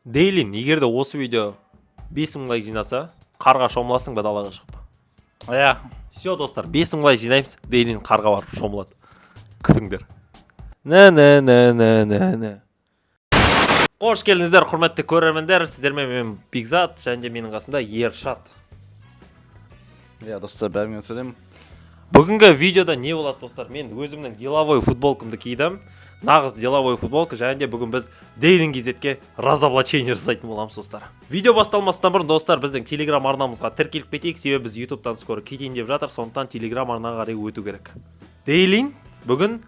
Дейлин, егер де осы видео 5000 лайк жинаса, қарға шомыласың ба далаға шығып? Иә. Все, достар, 5000 лайк жинаймыз, Дейлин қарға барып шомылады. Күтіңдер. Нә нә нә нә нә нә. Қош келдіңіздер, құрметті көрермендер. Сіздермен мен Бекзат және де менің қасымда Ершат. Иә, достар, бәріңе сәлем. Бүгінгі видеода не болады, достар? Мен өзімнің деловой футболкамды кидім. Нағыз деловой футболка, және де бүгін біз Дейлин KZ-ке разоблачение жасайтын боламыз, достар. Видео басталмастан бұрын, достар, біздің телеграм арнамызға тіркеліп кетейік, себебі біз ютубтан скоро кетейін деп жатыр, сондықтан телеграм арнаға қарай өту керек. Дейлин бүгін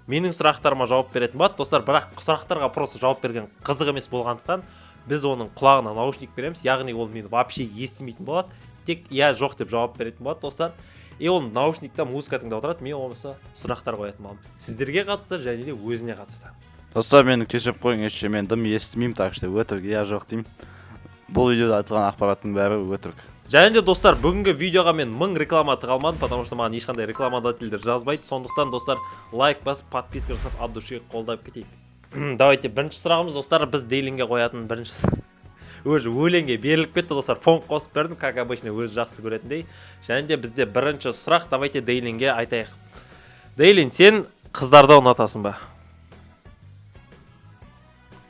менің сұрақтарыма жауап беретін болады, достар, бірақ сұрақтарға просто жауап берген қызық емес болғандықтан, біз оның құлағына наушник береміз, яғни ол мені вообще естімейтін болады, тек иә, жоқ деп жауап беретін болады, достар. И ол наушникта музыка тыңдап отырады, мен болмаса сұрақтар қоятын боламын сіздерге қатысты және де өзіне қатысты. Достар, мені кешіріп қойыңызшы, мен дым естімеймін, так что өтірік иә, жоқ деймін. Бұл видеода айтылған ақпараттың бәрі өтірік. Және де, достар, бүгінгі видеоға мен 1000 реклама тыға алмадым, потому что маған ешқандай рекламодательдер жазбайды, сондықтан, достар, лайк басып, подписка жасап, от души қолдап кетейік. Давайте, бірінші сұрағымыз, достар, біз Дейлинге қоятын бірінші. Уже өлеңге беріліп кетті, достар, фон қосып бердім, как обычно, өзі жақсы көретіндей. Және де бізде бірінші сұрақ, давайте Дейлинге айтайық. Дейлин, сен қыздарды ұнатасың ба?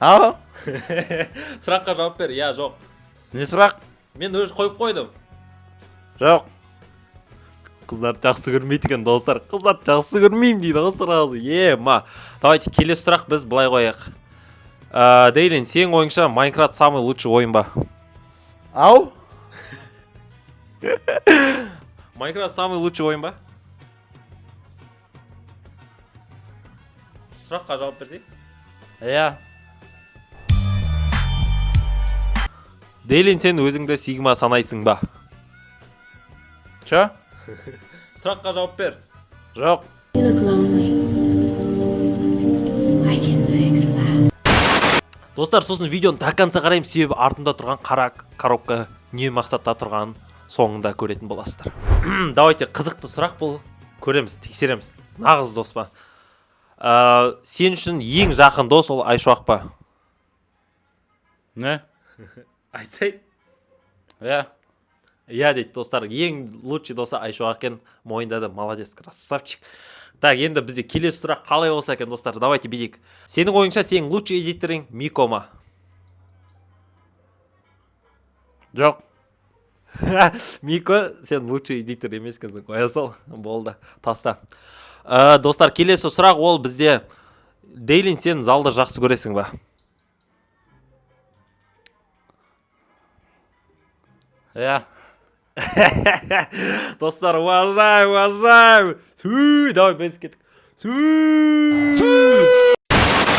Ау? Сұраққа жауап бер, иә, жоқ. Не сұрақ? Мен өзі қойып қойдым. Жоқ. Қыздарды жақсы көрмейді екен, достар. Қыздарды жақсы көрмеймін дейді ғой сразу. Ема. Давайте келесі сұрақ біз былай қояйық. Дейлин, сенің ойыңша, Майнкрафт самый лучший ойын ба? Ау? Майнкрафт самый лучший ойын ба? Сұраққа жауап берсей. Иә. Дейлин, сен өзіңді сигма санайсың ба? Че? Сұраққа жауап бер. Жоқ. You look lonely. I can fix that. Достар, сосын видеоны до конца қараймыз, себебі артында тұрған қара коробка не мақсатта тұрғанын соңында көретін боласыздар. Давайте, қызықты сұрақ бұл, көреміз, тексереміз. Нағыз дос па? Сен үшін ең жақын дос ол Айшуақ па? Не? Айтсай. Иә. Иә дейді, достар, ең лучший досы Айшуақ екен, мойындады, молодец, красавчик. Так, енді бізде келесі сұрақ қалай болса екен, достар, давайте бүйтейік. Сенің ойыңша, сенің лучший эдиторың Мико ма? Жоқ. Мико, сен лучший эдитор емес екенсің, қоя сал, болды, таста. Достар, келесі сұрақ ол бізде: Дейлин, сен залды жақсы көресің ба? Иә. Достар, уважаем, уважаем. Сүй, давай, біз кеттік. Сүй.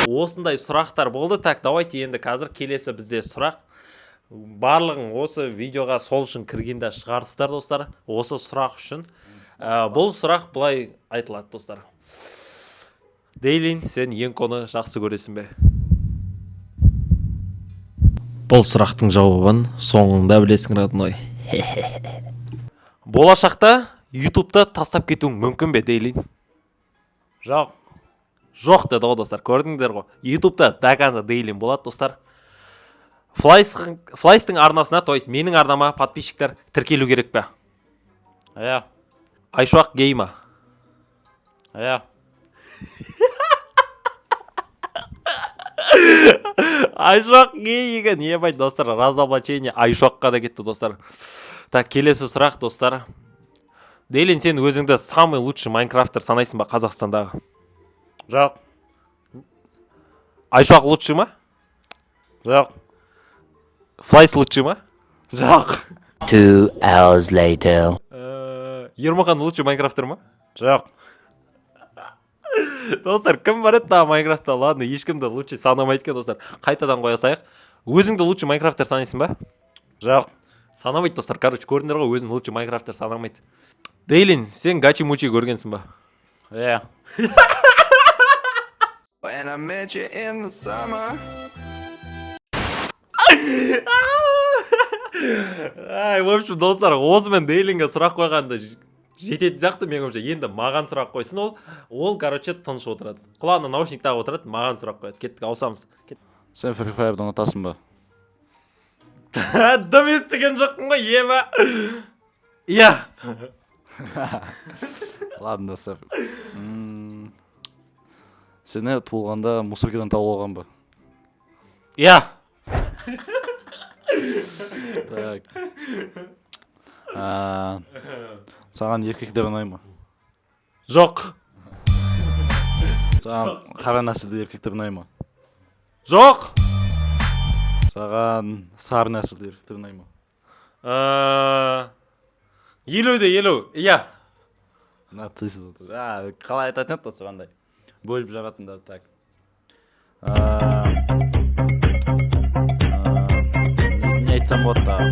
Осындай сұрақтар болды. Так, давайте енді қазір келесі бізде сұрақ. Барлығын осы видеоға сол үшін кіргенде шығарсыздар, достар. Осы сұрақ үшін. Бұл сұрақ былай айтылады, достар. Дейлин, сен Енконы жақсы көресің бе? Бұл сұрақтың жауабын соңында білесің, родной. Болашақта ютубты тастап кетуің мүмкін бе, Дейлин? Жоқ. Жоқ деді ғой, достар, көрдіңдер ғой. Ютубта до конца Дейлин болады, достар. Флайстың арнасына, то есть менің арнама, подписчиктер тіркелу керек пе? Иә. Айшуақ гей ма? Иә. Айшуақ гей екен, ебать, достар, разоблачение Айшуаққа да кетті, достар. Так, келесі сұрақ, достар. Дейлин, сен өзіңді самый лучший майнкрафтер санайсың ба Қазақстандағы? Жоқ. Айшуақ лучший ма? Жоқ. Флайс лучший ма? Жоқ. 2 hours later. Ермұхан лучший майнкрафтер ма? Жоқ. Достар, кім бар еді тағы Майнкрафтта? Ладно, ешкімді лучший санамайды екен, достар. Қайтадан қоя салайық. Өзіңді лучший майнкрафтер санайсың ба? Жоқ. Санамайды, достар. Короче, көрдіңдер ғой, өзін лучший майнкрафтер санамайды. Дейлин, сен Гачи Мучи көргенсің ба? Иә. When I met you in the summer. Ай, в общем, достар, осымен Дейлинге сұрақ қойғанда жететін сияқты менің ойымша. Енді маған сұрақ қойсын ол. Ол, короче, тыныш отырады. Құлағына наушник тағып отырады, маған сұрақ қояды. Кеттік, ауысамыз. Сен Free Fire'ды ұнатасың ба? Дым естіген жоқпын ғой, ема. Иә. Ладно, достар. Сені туылғанда мусоркадан тауып алған ба? Иә. Так. Саған еркектер ұнай ма? Жоқ. Саған қара нәсілді еркектер ұнай ма? Жоқ. Саған сары нәсілді еркектер ұнай ма? 50-50, иә. Нацист. Қалай айтатын еді, достар, андай бөліп жаратындар. Так. Не айтсам болады тағы?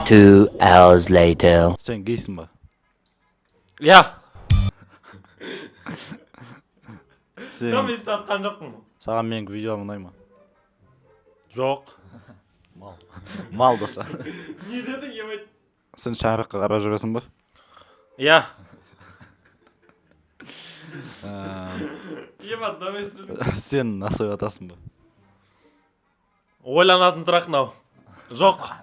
2 hours later. Сен гейсің ба? Иә. Сен Дым естіп жатқан жоқпын. Саған менің видеом ұнай ма? Жоқ. Мал, мал, достар. Не дедің, ема? Сен шаңыраққа қарап жүресің ба? Иә. Ема, дым естідім. Сен насой атасың ба? Ойланатын сұрақ мынау. Жоқ.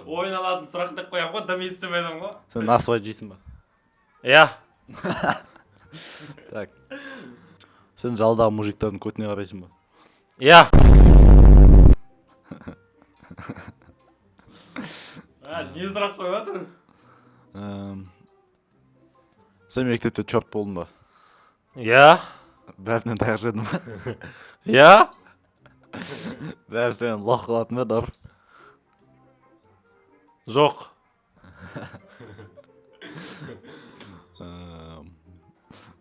Ойланатын сұрақ деп қоямын ғой, дым естімедім ғой. Сен насыбай жейсің ба? Иә. Так, сен жалдағы мужиктердің көтіне қарайсың ба? Иә. Не сұрақ қойып жатыр? Сен мектепте черт болдың ба? Иә. Бәрінен таяқ жедің ба? Иә. Бәрі сені лох қылатын ба, дар? Жоқ.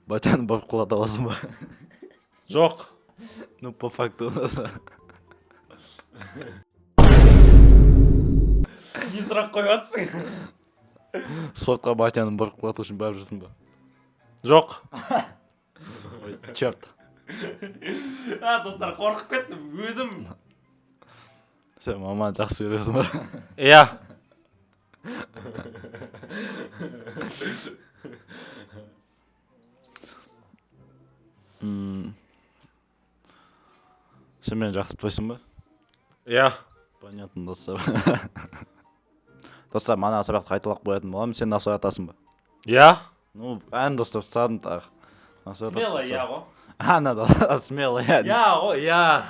Батяны барып құлата аласың ба? Жоқ. Ну, по факту. Не сұрақ қойып жатсың? Спортқа батяны барып құлату үшін барып жүрсің ба? Жоқ. Ой, черт. А, достар, қорқып кеттім өзім. Сен маманы жақсы көресің ба? Иә. Сен мені жақсы ба? Иә. Понятно, достар. Достар, мана сұрақты қайталап қоятын боламын. Сен насой атасың ба? Иә. Ну, ән, достар, тастадым тағы. Насой атады, Смело достар. иә ғой. А, надо смело иә. Иә ғой, иә.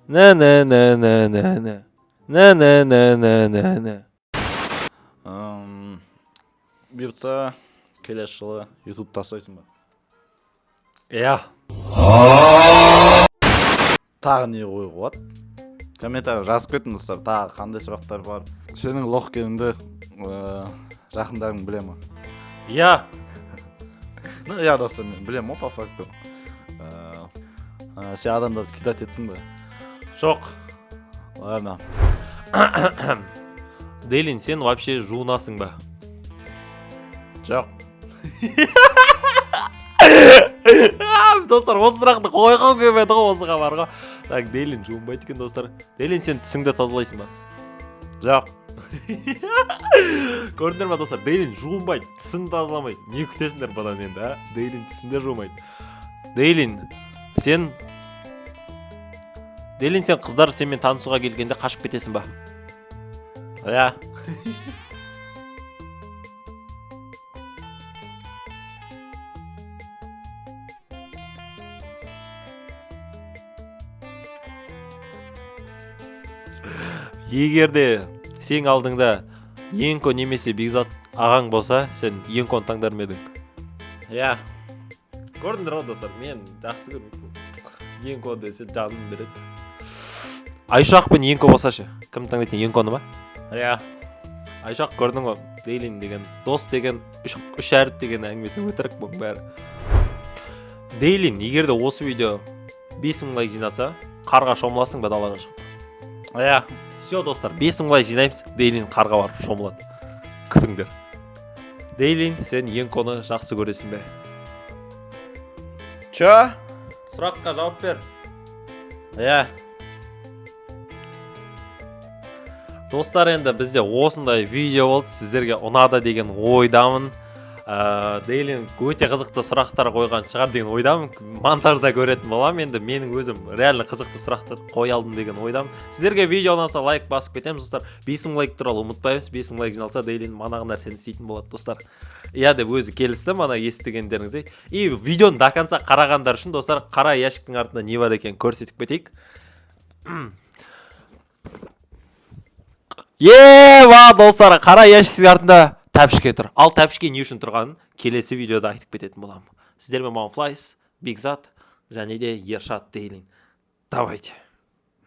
Не, не, не, не, не, не. Не, не, не, не, не, не. Бұйыртса, келесі жылы ютуб тастайсың ба? Иә. Тағы не қоюға болады? Комментарий жазып кетің, достар, тағы қандай сұрақтар бар. Сенің лох екеніңді жақындарың біле ма? Иә. Ну иә, достар, мен білемін ғой по факту. Сен адамдарды кидать еттің бе? Жоқ. Ладно. Делин, сен вообще жуынасың ба? Жоқ. Достар, осы сұрақты қойғым келмеді ғой осыға бар ғой. Так, Делин жуынбайды екен, достар. Делин, сен тісіңді тазалайсың ба? Жоқ. Көрдіңдер ма, достар, Дейлин жуынбайды, тісін тазаламайды. Не күтесіңдер бұдан енді, а? Дейлин тісін де жумайды. Дейлин, сен қыздар сенімен танысуға келгенде қашып кетесің ба? Иә. Егер де сен алдыңда Енко немесе Бекзат ағаң болса, сен Енконы таңдар ма едің? Иә. Көрдіңдер ғой, достар, мен жақсы көрмеймін. Енко десе, жаным береді. Айшуақ пен Енко болса ше, кім таңдайтын, Енконы ма? Иә. Айшуақ, көрдің ғой, Дейлин деген дос деген үш әріп деген әңгімесі өтірік бұның бәрі. Дейлин, егер де осы видео 5000 лайк жинаса, қарға шомыласың ба далаға шығып? Иә. Все, достар, 5000 лайк жинаймыз, Дейлин қарға барып шомылады, күтіңдер. Дейлин, сен Енконы жақсы көресің бе? Че? Сұраққа жауап бер. Иә. Достар, енді бізде осындай видео болды, сіздерге ұнады деген ойдамын. Дейлин өте қызықты сұрақтар қойған шығар деген ойдамын. Монтажда көретін боламын енді. Менің өзім реально қызықты сұрақтар қоя алдым деген ойдамын. Сіздерге видео ұнаса, лайк басып кетеміз, достар. 5000 лайк туралы ұмытпаймыз. 5000 лайк жиналса, Дейлин манағы нәрсені істейтін болады, достар. Иә деп өзі келісті мана, естігендеріңіздей. И видеоны до конца қарағандар үшін, достар, қара ящиктің артында не бар екенін көрсетіп кетейік. Ева, достар, қара ящиктің артында тәпішке тұр. Ал тәпішке не үшін тұрғанын келесі видеода айтып кететін боламын. Сіздермен болған Флайс, Бекзат және де Ершат Дейлин. Давайте.